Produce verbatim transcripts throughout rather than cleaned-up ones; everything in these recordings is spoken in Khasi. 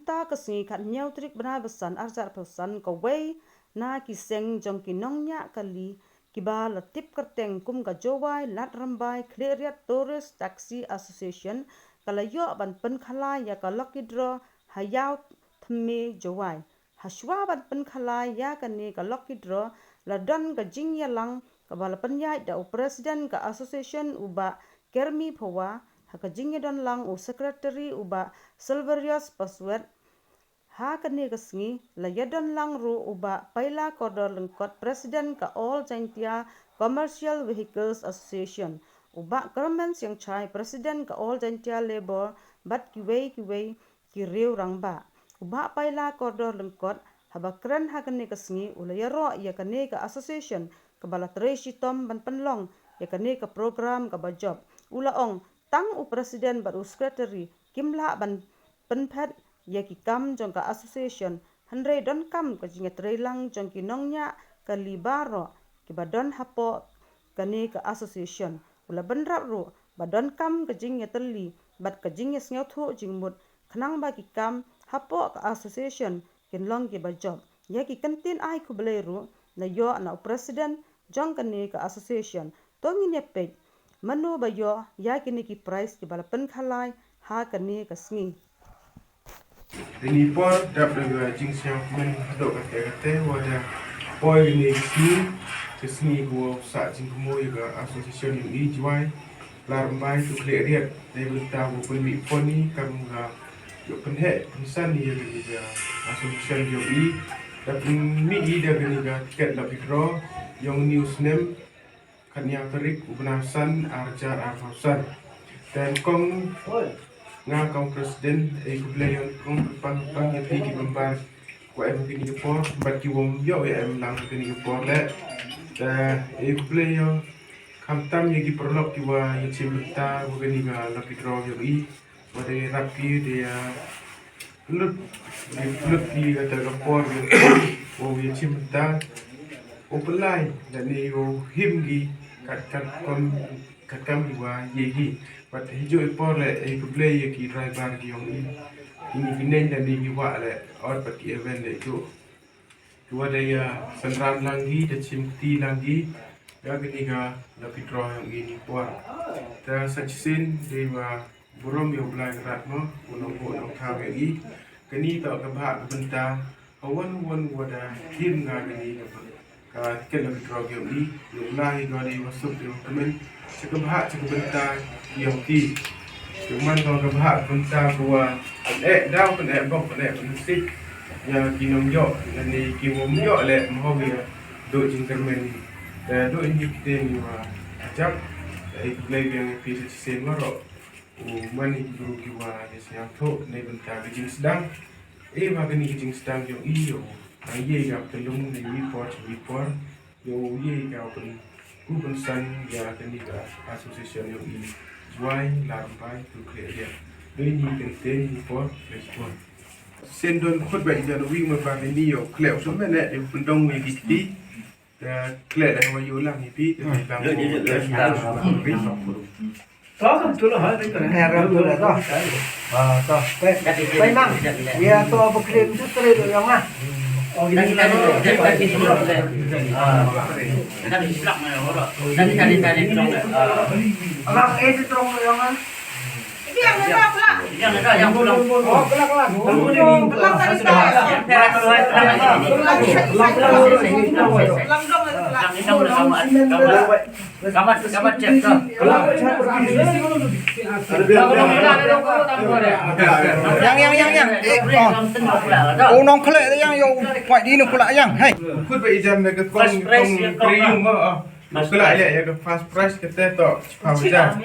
Mynta ka sngi khathynñiew tarik bnai ba san arhajar arphew san, kawei na ki seng jong ki nongñiah kali kiba la tip kyrteng kum ka Jowai Lad Rymbai Khliehriat Tourist Taxi Association ka la ïoh ban pynkhalai ïa ka lucky draw ha Ïaw Thymme, Jowai. Hashwa ban pynkhalai ïa kane ka lucky draw, la don ka jingïalang kaba la pynïaid da u president ka association u Bah Kermi Phawa, ha ka jingïadon lang u secretary u Bah Silverius Paswet. Ha kane ka sngi la ïadon lang ruh u Bah Paila Kordor Lyngkot, president ka All Jaintia Commercial Vehicles Association, u Bah Kermen Siangshai, president ka All Jaintia Labour, bad kiwei kiwei ki riew rangbah. U Bah Paila Kordor Lyngkot, haba kren ha kane ka sngi, u la ïaroh ïa kane ka association kaba la trei shitom ban pynlong ïa kane ka program kaba jop. U la ong, tang u president bad u secretary kim lah ban pynphet ïa ki kam jong ka association, hynrei donkam ka jingïatreilang jong ki nongñiah kali baroh kiba don hapoh kane ka association. U la bynrap ruh ba donkam ka jingïatylli bad ka jingïasngewthuh jingmut, khnang ba ki kam hapoh ka association kin long kiba jop. Ïa ki kyntien ai khublei ruh la ïoh na u president jong kane ka association. To ngin ïa peit mano ba ïoh ïa kine ki prize kiba la pynkhalai ha kane ka sngi. Ini por dap da ka jingsngewkmen haduh katta katta, wat la poi kane ka sngi, ka sngi kawa sah jingkynmaw ïa ka association yong i Jowai Lad Rymbai Khliehriat. Dei bynta u pynmih pon i kam ka ïoh pynheh pynsan ïa kane ka association yong i. Da pynmih i da kane ka tiket lucky draw yong ine u snem, khathynñiew tarik u bnai san, arhajar arphew san. Te kong, nga kong president, e khublei ïa kong pang pang ïa phi ki member wa em kine ki por, bad ki wym ïoh ïa em lang kine ki por leh. Te e khublei ïa khamtam ïa ki paralok kiwa ïa chim bynta wa kane ka lucky draw yong i. Wa dei rap ki dei, ah, lut, lut ki kata ka por, wow ïa chim bynta. Wow pynlai lane wow him ki kat, kat kam, kat kam kiwa ïa ki. Bad hi jooh i por leh, e khublei ïa ki driver ki yong i. Ini ki neng lane ki wah leh, ot bad ki event leh jooh. Kiwa da ïa synran lang ki, da chim kti lang ki ïa kane ka lucky draw yong i ini i por. Te sa shisien dei wa burom ïa u Blai Kynrad mo, u nongbuh nongthaw ïa i. Kane toh ka bhah ka bynta ha won won wa da him nga kane ka, ka tiket lucky draw yong i. Ïa u Blai hi ka dei wa suk dei wa kmen sha ka bhah sha ka bynta yong ki. Te man ka bhah ka bynta kawa pyneh daw, pyneh bok, pyneh pynsih ïa ki nongïoh lane ki wym ïoh leh, mo, ïa duh jingkyrmen. Te duh ïa ki ktien wa jop. Te e khublei biang ïa phi sa shisien waroh. U man ïa ki bru kiwa ïa sngewthuh na bynta ka jingsdang. E ma kane ka jingsdang yong i, ïa u nang ïa ka pynlong na i por sha i por. Ïa u ïa ka pyn, ku pynsan ïa kane ka association yong i Jowai Lad Rymbai Khliehriat. Dei ni kynten ni por, ni por. Shen don khut ba i jan wi ma ba ni ïa u khleh u shem ne, dei pyndong wi ki kti. Da khleh da wa ïa u lang i pi, da lang. To, to, to, ha, to, to. Nè, ram to, to. Ah, to. Pe, pe mang. Ïa, to, ba khlem tu tre lo yong ah. Abang, eh, tu trong lo yong ah. Kamat, kamat cek, to. Yang, yang, yang, yang. Eh, oh. Oh, nong khleh yang, yo, kwai di nong khleh yang. Hey. Khut ba i jan na ka kong, kong prium, oh, oh. Nong khleh ya, ya ka first prize kata to, chiphaw hajar.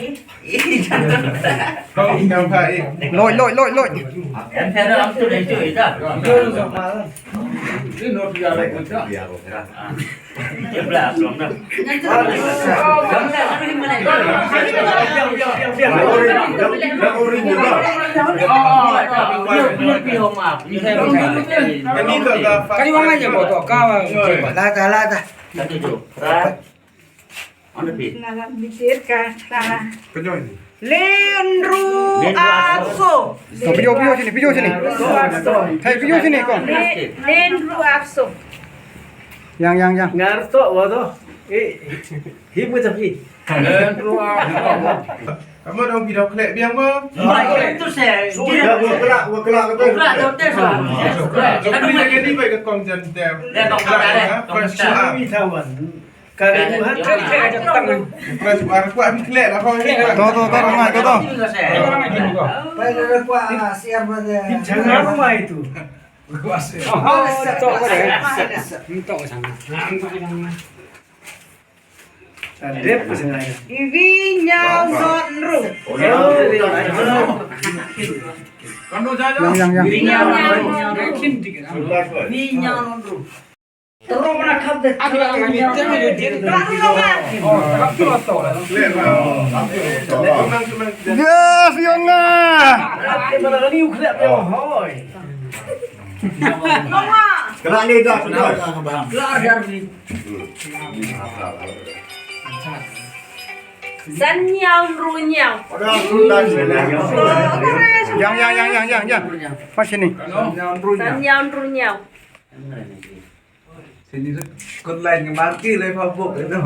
Kong i kam pha i. Loi, loi, loi, loi. Lata, lata. Nala bitit ka, ka. Lynru Akso. Pio, pio sini, pio sini. Hai, pio sini, kong. Lynru Akso. Yang, yang, yang. Ngar to, wa to. Eh, hi mu tapi. Lynru Akso. Kamu dong video klek biang mo? Baik, itu saya. Sudah, gua kelak, gua kelak, gua kelak. Tapi lagi ni baik ke kong jan tem. Dia kong jan tem. Kong jan tem. Ka ri ha ka ri ka jatang. Pras war kwa mi kle la ho. To, to, to, Rama, to, to. Pai la kwa siar ba de. Changa mai tu. Kwa siar. Oh, to ko de. To ko sang. Sa dep ko sang. Iwi nyau not ru. Yang, yang, yang. Iwi nyau not ru. Yes, Yonga. San nyau ru nyau. Yang, yang, yang, yang, yang, yang. Pas sini. San nyau ru nyau. Sini tu, kot lain ke marki le pabuk tu.